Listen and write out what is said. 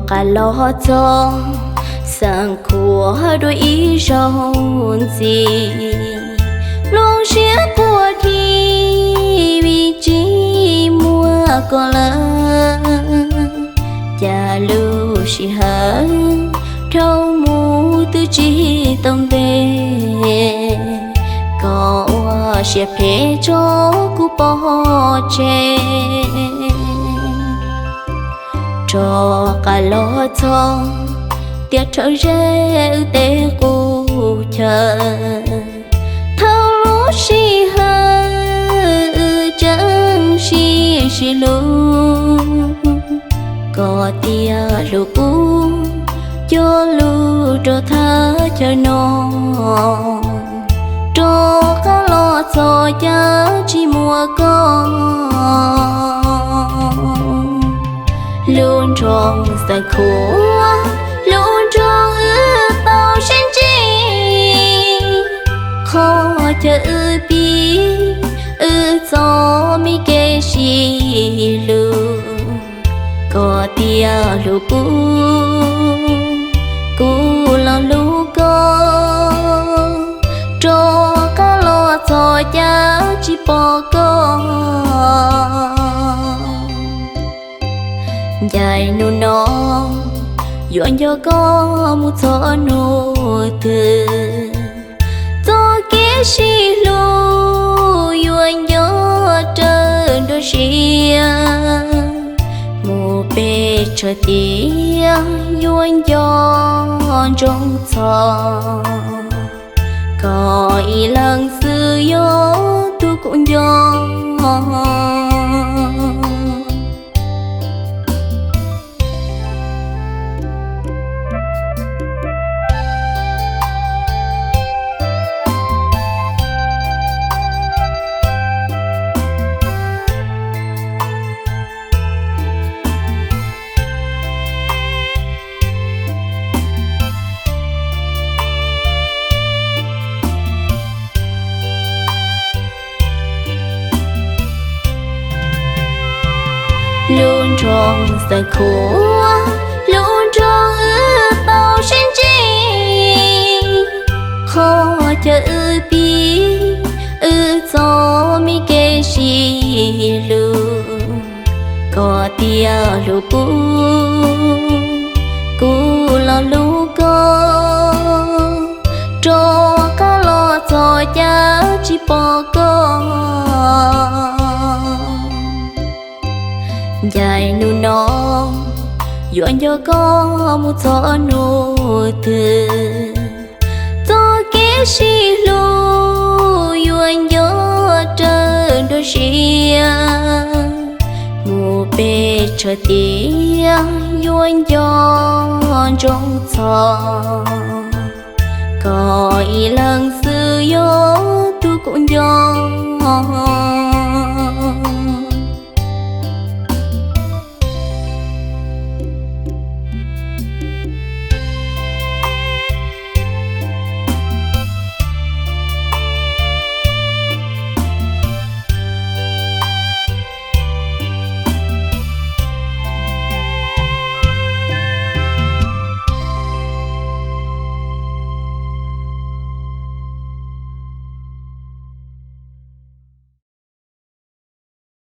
Qab los txog xeem khuav dua ib zaug ntxiv, lub siab quaj dhi vim tsis muaj koj lawm. Cas lub sij hawm dhau mus twb tsis tau npe, koj ua siab phem tso kuv pov tseg. Rov qab los txog tiam rhawv zeb wb tej qub chaw, thaum lub sij hawm wb tseem sib sib hlub, koj tias hlub kuv, cog lus rau thaj chaw no. Rov qab los txog cas tsis muaj koj, lub nroog xeem khuav, lub nroog wb tau sib ntsib, qhov chaw wb pib wb txo me kev sib hlub. Koj tias hlub kuv, kuv los hlub koj, rov qab los txog cas tsis pom koj. Ncaim hnub no yuav nco koj mus txog hnub twg, txoj kev sib hlub yuav nco raws nruab siab, mus pes tsawg tiam yuav nco ntsoov txog, koj ib leeg xwb yog tus kuv nco. Lub nroog xeem khuav, lub nroog wb tau sib ntsib, qhov chaw wb pib wb txo me kev sib hlub. Koj tias hlub kuv, kuv los hlub koj, rov qab los txog cas tsis pom koj. Ncaim hnub no yuav nco koj mus txog hnub twg, txoj kev sib hlub yuav nco raws nruab siab, mus pes tsawg tiam yuav nco ntsoov txog, koj ib leeg xwb yog tus kuv nco.